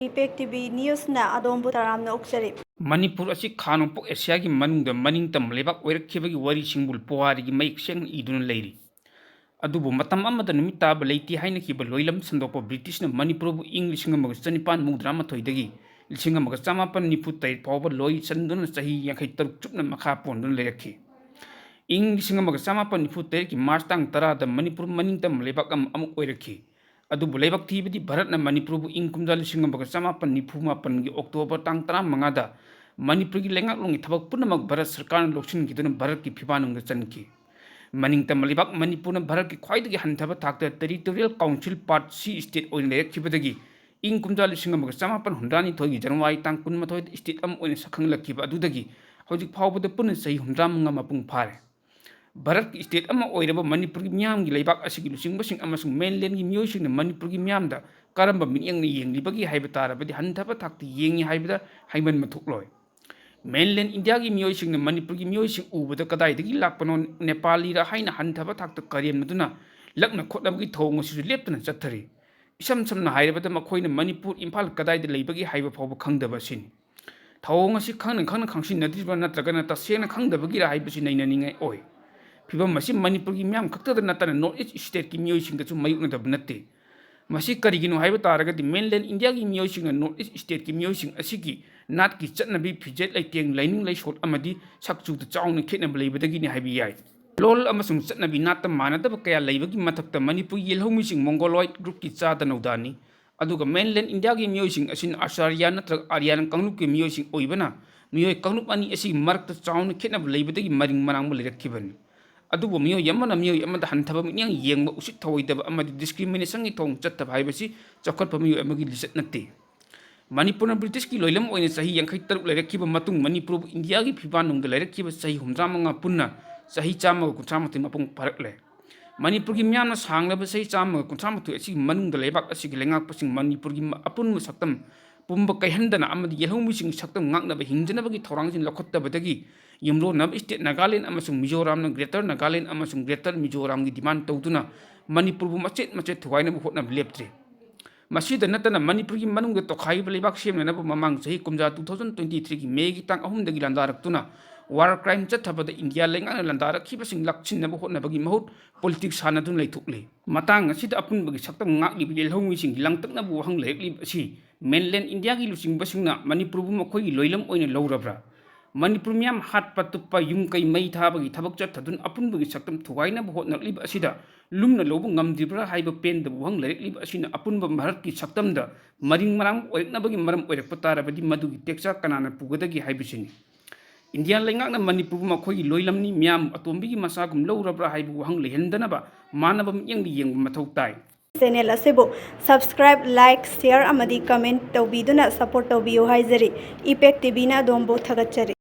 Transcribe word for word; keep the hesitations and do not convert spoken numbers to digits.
Impact T V ꯅ꯭ꯌꯨꯁꯅ ꯑꯗꯣꯝꯕꯨ ꯇꯔꯥꯝꯅ ꯑꯣꯛꯆꯔꯤ꯫ ꯃꯅꯤꯄꯨꯔ ꯑꯁꯤ ꯈꯥ ꯅꯣꯡꯄꯣꯛ ꯑꯦꯁꯤꯌꯥꯒꯤ ꯃꯅꯨꯡꯗ ꯃꯅꯤꯡꯇꯝꯕ ꯂꯩꯕꯥꯛ ꯑꯣꯏꯔꯛꯈꯤꯕꯒꯤ ꯋꯥꯔꯤꯁꯤꯡꯕꯨ ꯄꯨꯋꯥꯔꯤꯒꯤ ꯃꯌꯦꯛ ꯁꯦꯡꯅ ꯏꯗꯨꯅ ꯂꯩꯔꯤ꯫ ꯑꯗꯨꯕꯨ ꯃꯇꯝ ꯑꯃꯗ ꯅꯨꯃꯤꯠ ꯇꯥꯕ ꯂꯩꯇꯦ ꯍꯥꯏꯅꯈꯤꯕ ꯂꯣꯏꯂꯝ ꯁꯟꯗꯣꯛꯄ ꯕ꯭ꯔꯤꯇꯤꯁꯅ ꯃꯅꯤꯄꯨꯔꯕꯨ ꯏꯪ ꯂꯤꯁꯤꯡ ꯑꯃꯒ ꯆꯅꯤꯄꯥꯟ ꯃꯧꯗ꯭ꯔꯥ ꯃꯥꯊꯣꯏꯗꯒꯤ ꯂꯤꯁꯤꯡ ꯑꯃꯒ ꯆꯃꯥꯄꯟ ꯅꯤꯐꯨ ꯇꯔꯦꯠ ꯐꯥꯎꯕ ꯂꯣꯏ ꯆꯟꯗꯨꯅ ꯆꯍꯤ ꯌꯥꯡꯈꯩ ꯇꯔꯨꯛ ꯆꯨꯞꯅ ꯃꯈꯥ ꯄꯣꯟꯗꯨꯅ ꯂꯩꯔꯛꯈꯤ꯫ ꯏꯪ ꯂꯤꯁꯤꯡ ꯑꯃꯒ ꯆꯃꯥꯄꯟ ꯅꯤꯐꯨ ꯇꯔꯦꯠꯀꯤ ꯃꯥꯔꯆ ꯇꯥꯡ ꯇꯔꯥꯗ ꯃꯅꯤꯄꯨꯔ ꯃꯅꯤꯡꯇꯝꯕ ꯂꯩꯕꯥꯛ ꯑꯃ ꯑꯃꯨꯛ ꯑꯣꯏꯔꯛꯈꯤ꯫ ꯑꯗꯨꯕꯨ ꯂꯥꯏꯕꯛ ꯊꯤꯕꯗꯤ ꯚꯥꯔꯠꯅ ꯃꯅꯤꯄꯨꯔꯕꯨ ꯏꯪ ꯀꯨꯝꯖꯥ ꯂꯤꯁꯤꯡ ꯑꯃꯒ ꯆꯃꯥꯄꯟ ꯅꯤꯐꯨ ꯃꯥꯄꯟꯒꯤ ꯑꯣꯛꯇꯣꯕꯔ ꯇꯥꯡ ꯇꯔꯥꯃꯉꯥꯗ ꯃꯅꯤꯄꯨꯔꯒꯤ ꯂꯩꯉꯥꯛꯂꯣꯟꯒꯤ ꯊꯕꯛ ꯄꯨꯝꯅꯃꯛ ꯚꯥꯔꯠ ꯁꯔꯀꯥꯔꯅ ꯂꯧꯁꯤꯟꯈꯤꯗꯨꯅ ꯚꯥꯔꯠꯀꯤ ꯐꯤꯕꯥꯟꯅꯨꯡꯗ ꯆꯟꯈꯤ꯫ ꯃꯅꯤꯡꯇꯝꯕ ꯂꯩꯕꯥꯛ ꯃꯅꯤꯄꯨꯔꯅ ꯚꯥꯔꯠꯀꯤ ꯈ꯭ꯋꯥꯏꯗꯒꯤ ꯍꯟꯊꯕ ꯊꯥꯛꯇ Territorial Council Part C state ꯑꯣꯏꯅ ꯂꯩꯔꯛꯈꯤꯕꯗꯒꯤ ꯏꯪ ꯀꯨꯝꯖꯥ ꯂꯤꯁꯤꯡ ꯑꯃꯒ ꯆꯃꯥꯄꯟ ꯍꯨꯝꯗ꯭ꯔꯥꯅꯤꯊꯣꯏꯒꯤ ꯖꯅꯋꯥꯔꯤ ꯇꯥꯡ ꯀꯨꯟꯃꯥꯊꯣꯏꯗ state ꯑꯃ ꯑꯣꯏꯅ ꯁꯛꯈꯪꯂꯛꯈꯤꯕ ꯑꯗꯨꯗꯒꯤ ꯍꯧꯖꯤꯛ ꯐꯥꯎꯕꯗ ꯄꯨꯟꯅ ꯆꯍꯤ ꯍꯨꯝꯗ꯭ꯔꯥꯃꯉꯥ ꯃꯄꯨꯡ ꯐꯥꯔꯦ꯫ ꯚꯥꯔꯠꯀꯤ state ꯑꯃ ꯑꯣꯏꯔꯕ ꯃꯅꯤꯄꯨꯔꯒꯤ ꯃꯤꯌꯥꯝꯒꯤ ꯂꯩꯕꯥꯛ ꯑꯁꯤꯒꯤ ꯂꯨꯆꯤꯡꯕꯁꯤꯡ ꯑꯃꯁꯨꯡ mainlandꯒꯤ ꯃꯤꯑꯣꯏꯁꯤꯡꯅ ꯃꯅꯤꯄꯨꯔꯒꯤ ꯃꯤꯌꯥꯝꯗ ꯀꯔꯝꯕ ꯃꯤꯠꯌꯦꯡꯅ ꯌꯦꯡꯂꯤꯕꯒꯦ ꯍꯥꯏꯕ ꯇꯥꯔꯕꯗꯤ ꯍꯟꯊꯕ ꯊꯥꯛꯇ ꯌꯦꯡꯉꯤ ꯍꯥꯏꯕꯗ ꯍꯥꯏꯃꯟꯕ ꯊꯣꯛꯂꯣꯏ꯫ Mainland Indiaꯒꯤ ꯃꯤꯑꯣꯏꯁꯤꯡꯅ ꯃꯅꯤꯄꯨꯔꯒꯤ ꯃꯤꯑꯣꯏꯁꯤꯡ ꯎꯕꯗ ꯀꯗꯥꯏꯗꯒꯤ ꯂꯥꯛꯄꯅꯣ, ꯅꯦꯄꯥꯂꯤꯔ ꯍꯥꯏꯅ ꯍꯟꯊꯕ ꯊꯥꯛꯇ ꯀꯔꯦꯝꯅꯗꯨꯅ ꯂꯛꯅ ꯈꯣꯠꯅꯕꯒꯤ ꯊꯧꯑꯣꯡ ꯑꯁꯤꯁꯨ ꯂꯦꯞꯇꯅ ꯆꯠꯊꯔꯤ꯫ ꯏꯁꯝ ꯁꯝꯅ ꯍꯥꯏꯔꯕꯗ ꯃꯈꯣꯏꯅ ꯃꯅꯤꯄꯨꯔ, ꯏꯝꯐꯥꯜ ꯀꯗꯥꯏꯗ ꯂꯩꯕꯒꯦ ꯍꯥꯏꯕ ꯐꯥꯎꯕ ꯈꯪꯗꯕ ꯑꯁꯤꯅꯤ꯫ ꯊꯧꯑꯣꯡ ꯑꯁꯤ ꯈꯪꯅ ꯈꯪꯅ ꯈꯪꯁꯤꯟꯅꯗ꯭ꯔꯤꯕ꯭ꯔꯥ ꯅꯠꯇ꯭ꯔꯒꯅ ꯇꯁꯦꯡꯅ ꯈꯪꯗꯕꯒꯤꯔꯥ ꯍꯥꯏꯕꯁꯤ ꯅꯩꯅꯅꯤꯡꯉꯥꯏ ꯑꯣꯏ꯫ ꯐꯤꯚꯝ ꯑꯁꯤ ꯃꯅꯤꯄꯨꯔꯒꯤ ꯃꯤꯌꯥꯝ ꯈꯛꯇꯗ ꯅꯠꯇꯅ North East stateꯀꯤ ꯃꯤꯑꯣꯏꯁꯤꯡꯗꯁꯨ ꯃꯥꯌꯣꯛꯅꯗꯕ ꯅꯠꯇꯦ꯫ ꯃꯁꯤ ꯀꯔꯤꯒꯤꯅꯣ ꯍꯥꯏꯕ ꯇꯥꯔꯒꯗꯤ mainland Indiaꯒꯤ ꯃꯤꯑꯣꯏꯁꯤꯡꯅ North East stateꯀꯤ ꯃꯤꯑꯣꯏꯁꯤꯡ ꯑꯁꯤꯒꯤ ꯅꯥꯠꯀꯤ ꯆꯠꯅꯕꯤ, ꯐꯤꯖꯦꯠ ꯂꯩꯇꯦꯡ, ꯂꯥꯏꯅꯤꯡ ꯂꯥꯏꯁꯣꯜ ꯑꯃꯗꯤ ꯁꯛ ꯆꯨꯗ ꯆꯥꯎꯅ ꯈꯦꯠꯅꯕ ꯂꯩꯕꯗꯒꯤꯅꯤ ꯍꯥꯏꯕ ꯌꯥꯏ꯫ ꯂꯣꯜ ꯑꯃꯁꯨꯡ ꯆꯠꯅꯕꯤ ꯅꯥꯠꯇ ꯃꯥꯟꯅꯗꯕ ꯀꯌꯥ ꯂꯩꯕꯒꯤ ꯃꯊꯛꯇ ꯃꯅꯤꯄꯨꯔꯒꯤ ꯌꯦꯜꯍꯧꯃꯤꯁꯤꯡ Mongoloid groupꯀꯤ ꯆꯥꯗ ꯅꯧꯗꯥꯅꯤ꯫ ꯑꯗꯨꯒ mainland Indiaꯒꯤ ꯃꯤꯑꯣꯏꯁꯤꯡ ꯑꯁꯤꯅ ꯑꯥꯔꯌꯥꯟ ꯅꯠꯇ꯭ꯔꯒ ꯑꯥꯔꯌꯥꯟ ꯀꯥꯡꯂꯨꯞꯀꯤ ꯃꯤꯑꯣꯏꯁꯤꯡ ꯑꯣꯏꯕꯅ ꯃꯤꯑꯣꯏ ꯀꯥꯡꯂꯨꯞ ꯑꯅꯤ ꯑꯁꯤꯒꯤ ꯃꯔꯛꯇ ꯆꯥꯎꯅ ꯈꯦꯠꯅꯕ ꯂꯩꯕꯗꯒꯤ ꯃꯔꯤꯡ ꯃꯔꯥꯡꯕ ꯂꯩꯔꯛꯈꯤꯕꯅꯤ꯫ ꯑꯗꯨꯕꯨ ꯃꯤꯑꯣꯏ ꯑꯃꯅ ꯃꯤꯑꯣꯏ ꯑꯃꯗ ꯍꯟꯊꯕ ꯃꯤꯠꯌꯦꯡ ꯌꯦꯡꯕ, ꯎꯁꯤꯠ ꯊꯑꯣꯏꯗꯕ ꯑꯃꯗꯤ discriminationꯒꯤ ꯊꯧꯑꯣꯡ ꯆꯠꯊꯕ ꯍꯥꯏꯕꯁꯤ ꯆꯥꯎꯈꯠꯄ ꯃꯤꯑꯣꯏ ꯑꯃꯒꯤ ꯂꯤꯆꯠ ꯅꯠꯇꯦ꯫ ꯃꯅꯤꯄꯨꯔꯅ ꯕ꯭ꯔꯤꯇꯤꯁꯀꯤ ꯂꯣꯏꯂꯝ ꯑꯣꯏꯅ ꯆꯍꯤ ꯌꯥꯡꯈꯩ ꯇꯔꯨꯛ ꯂꯩꯔꯛꯈꯤꯕ ꯃꯇꯨꯡ ꯃꯅꯤꯄꯨꯔꯕꯨ ꯏꯟꯗꯤꯌꯥꯒꯤ ꯐꯤꯕꯥꯟꯅꯨꯡꯗ ꯂꯩꯔꯛꯈꯤꯕ ꯆꯍꯤ ꯍꯨꯝꯗ꯭ꯔꯥ ꯃꯉꯥ ꯄꯨꯟꯅ ꯆꯍꯤ ꯆꯥꯝꯃꯒ ꯀꯨꯟꯊ꯭ꯔꯥ ꯃꯥꯊꯣꯏ ꯃꯄꯨꯡ ꯐꯥꯔꯛꯂꯦ꯫ ꯃꯅꯤꯄꯨꯔꯒꯤ ꯃꯤꯌꯥꯝꯅ ꯁꯥꯡꯂꯕ ꯆꯍꯤ ꯆꯥꯝꯃꯒ ꯀꯨꯟꯊ꯭ꯔꯥ ꯃꯥꯊꯣꯏ ꯑꯁꯤꯒꯤ ꯃꯅꯨꯡꯗ ꯂꯩꯕꯥꯛ ꯑꯁꯤꯒꯤ ꯂꯩꯉꯥꯛꯄꯁꯤꯡ ꯃꯅꯤꯄꯨꯔꯒꯤ ꯃ-, ꯑꯄꯨꯟꯕ ꯁꯛꯇꯝ ꯄꯨꯝꯕ ꯀꯥꯏꯍꯟꯗꯅ ꯑꯃꯗꯤ ꯌꯦꯜꯍꯧꯃꯤꯁꯤꯡꯒꯤ ꯁꯛꯇꯝ ꯉꯥꯛꯅꯕ ꯍꯤꯡꯖꯅꯕꯒꯤ ꯊꯧꯔꯥꯡꯁꯤꯡ ꯂꯧꯈꯠꯇꯕꯗꯒꯤ ꯌꯨꯝꯂꯣꯟꯅꯕ state ꯅꯥꯒꯥꯂꯦꯟ ꯑꯃꯁꯨꯡ ꯃꯤꯖꯣꯔꯥꯝꯅ Greater ꯅꯥꯒꯥꯂꯦꯟ ꯑꯃꯁꯨꯡ Greater ꯃꯤꯖꯣꯔꯥꯝꯒꯤ demand ꯇꯧꯗꯨꯅ ꯃꯅꯤꯄꯨꯔꯕꯨ ꯃꯆꯦꯠ ꯃꯆꯦꯠ ꯊꯨꯒꯥꯏꯅꯕ ꯍꯣꯠꯅꯕ ꯂꯦꯞꯇ꯭ꯔꯤ꯫ ꯃꯁꯤꯗ ꯅꯠꯇꯅ ꯃꯅꯤꯄꯨꯔꯒꯤ ꯃꯅꯨꯡꯗ ꯇꯣꯈꯥꯏꯕ ꯂꯩꯕꯥꯛ ꯁꯦꯝꯅꯅꯕ ꯃꯃꯥꯡ ꯆꯍꯤ ꯀꯨꯝꯖꯥ two thousand twenty threeꯒꯤ Mayꯒꯤ ꯇꯥꯡ ꯑꯍꯨꯝꯗꯒꯤ ꯂꯥꯟꯗꯥꯔꯛꯇꯨꯅ war crime ꯆꯠꯊꯕꯗ ꯏꯟꯗꯤꯌꯥ ꯂꯩꯉꯥꯛꯅ ꯂꯥꯟꯗꯥꯔꯛꯈꯤꯕꯁꯤꯡ ꯂꯥꯛꯁꯤꯟꯅꯕ ꯍꯣꯠꯅꯕꯒꯤ ꯃꯍꯨꯠ politics ꯁꯥꯟꯅꯗꯨꯅ ꯂꯩꯊꯣꯛꯂꯤ꯫ ꯃꯇꯥꯡ ꯑꯁꯤꯗ ꯑꯄꯨꯟꯕꯒꯤ ꯁꯛꯇꯝ ꯉꯥꯛꯂꯤꯕ ꯌꯦꯜꯍꯧꯃꯤꯁꯤꯡꯒꯤ ꯂꯥꯡꯇꯛꯅꯕ ꯋꯥꯍꯪ ꯂꯩꯔꯛꯂꯤꯕ ꯑꯁꯤ mainland ꯏꯟꯗꯤꯌꯥꯒꯤ ꯂꯨꯆꯤꯡꯕꯁꯤꯡꯅ ꯃꯅꯤꯄꯨꯔꯕꯨ ꯃꯈꯣꯏꯒꯤ ꯂꯣꯏꯂꯝ ꯑꯣꯏꯅ ꯂꯧꯔꯕ꯭ꯔꯥ? ꯃꯅꯤꯄꯨꯔ ꯃꯤꯌꯥꯝ ꯍꯥꯠꯄ ꯇꯨꯞꯄ, ꯌꯨꯝ ꯀꯩ ꯃꯩ ꯊꯥꯕꯒꯤ ꯊꯕꯛ ꯆꯠꯊꯗꯨꯅ ꯑꯄꯨꯟꯕꯒꯤ ꯁꯛꯇꯝ ꯊꯨꯒꯥꯏꯅꯕ ꯍꯣꯠꯅꯔꯛꯂꯤꯕ ꯑꯁꯤꯗ ꯂꯨꯝꯅ ꯂꯧꯕ ꯉꯝꯗ꯭ꯔꯤꯕ꯭ꯔꯥ ꯍꯥꯏꯕ ꯄꯦꯟꯗꯕ ꯋꯥꯍꯪ ꯂꯩꯔꯛꯂꯤꯕ ꯑꯁꯤꯅ ꯑꯄꯨꯟꯕ ꯚꯥꯔꯠꯀꯤ ꯁꯛꯇꯝꯗ ꯃꯔꯤꯡ ꯃꯔꯥꯡ ꯑꯣꯏꯔꯛꯅꯕꯒꯤ ꯃꯔꯝ ꯑꯣꯏꯔꯛꯄ ꯇꯥꯔꯕꯗꯤ ꯃꯗꯨꯒꯤ ꯇꯦꯛꯆꯥꯛ ꯀꯅꯥꯅ ꯄꯨꯒꯗꯒꯦ ꯍꯥꯏꯕꯁꯤꯅꯤ꯫ ꯏꯟꯗꯤꯌꯥ ꯂꯩꯉꯥꯛꯅ ꯃꯅꯤꯄꯨꯔꯕꯨ ꯃꯈꯣꯏꯒꯤ ꯂꯣꯏꯂꯝꯅꯤ, ꯃꯤꯌꯥꯝ ꯑꯇꯣꯝꯕꯤꯒꯤ ꯃꯆꯥꯒꯨꯝ ꯂꯧꯔꯕ꯭ꯔꯥ ꯍꯥꯏꯕ ꯋꯥꯍꯪ ꯂꯩꯍꯟꯗꯅꯕ ꯃꯥꯟꯅꯕ ꯃꯤꯠꯌꯦꯡꯗ ꯌꯦꯡꯕ ꯃꯊꯧ ꯇꯥꯏ꯫ Channel ꯑꯁꯤꯕꯨ subscribe, like, share ꯑꯃꯗꯤ comment ꯇꯧꯕꯤꯗꯨꯅ support ꯇꯧꯕꯤꯌꯨ ꯍꯥꯏꯖꯔꯤ꯫ Impact TVꯅ ꯑꯗꯣꯝꯕꯨ ꯊꯥꯒꯠꯆꯔꯤ꯫